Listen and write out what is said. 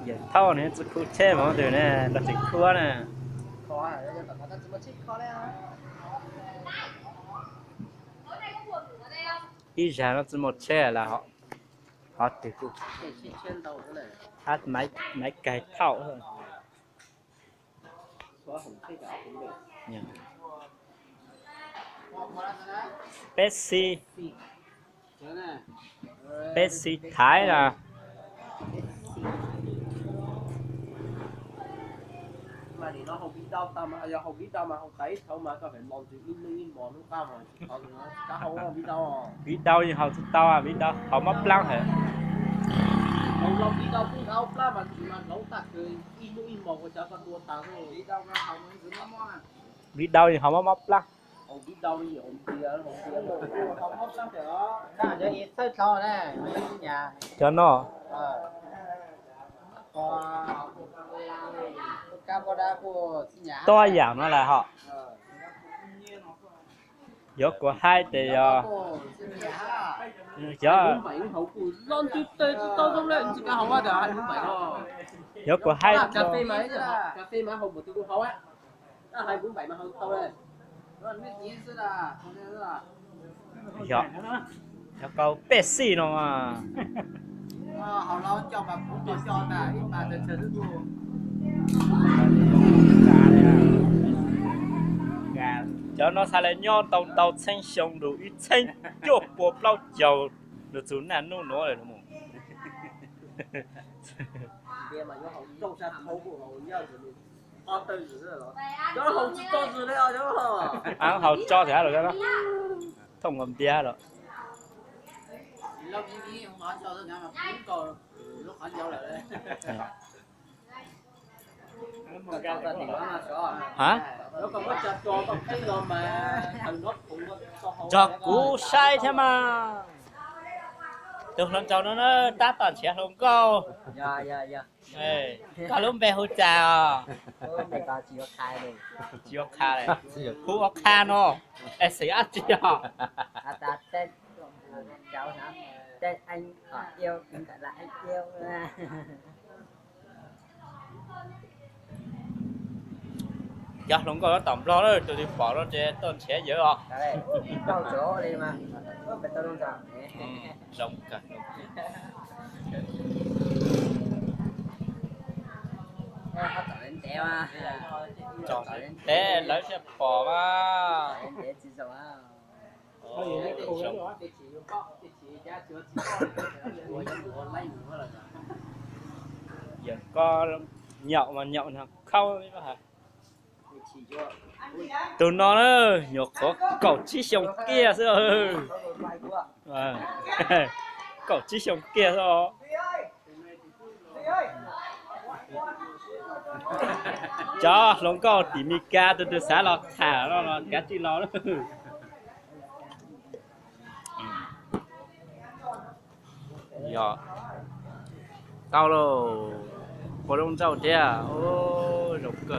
Yawm Thauj ne tsi khu tsheb mas twg ne, los tseem khu na. Ib zag no tsi muaj tsheb lawm, ho twg kuj hab Maiv Kaig Thauj. Pepsi, Pepsi Thaiv na. Viv Dau yeej haus tsi tau, Viv Dau haus mob plaab heev. Viv Dau yeej haus mob mob plaab. Cov no, tub yaam no lawm hos. Yuav kuv hais tias yog, yog kuv hais, yog, yog koj Pepsi no mas. Cov no xav le nyob ntau ntau txheeb xyoo lug ib txheeb cuaj pua plaub caug lug txug naj nub nuav lawm. Aav haus tso tas los thooj npiab los. Ha, nrog kuv saib thiab mas. Tus hluas nraug no na tab tom nrhiav hluas nkauj. Koj lub npe hu cas os? Tsis yuav qha, hu ua qha no. Es xeem dab tsi os? Cov hluas nkauj nyob tom Nplog na, tus twg pom no ces tuaj nrhiav yawm os. Zoo kawg. Tso ntev lawv thiaj pom mas. Yawm koj nyaum mas nyaum nag khaub. Tus no na, nyuam qhuav kaum tsib xyoo kiag xwb. Kaum tsib xyoo kiag xwb os. Cov hluas nkauj tim Mes Kas tus twg xav los tham no los kav tsij los. Yog, tau lauj, ua zoo nrauj thiab, zoo kawg.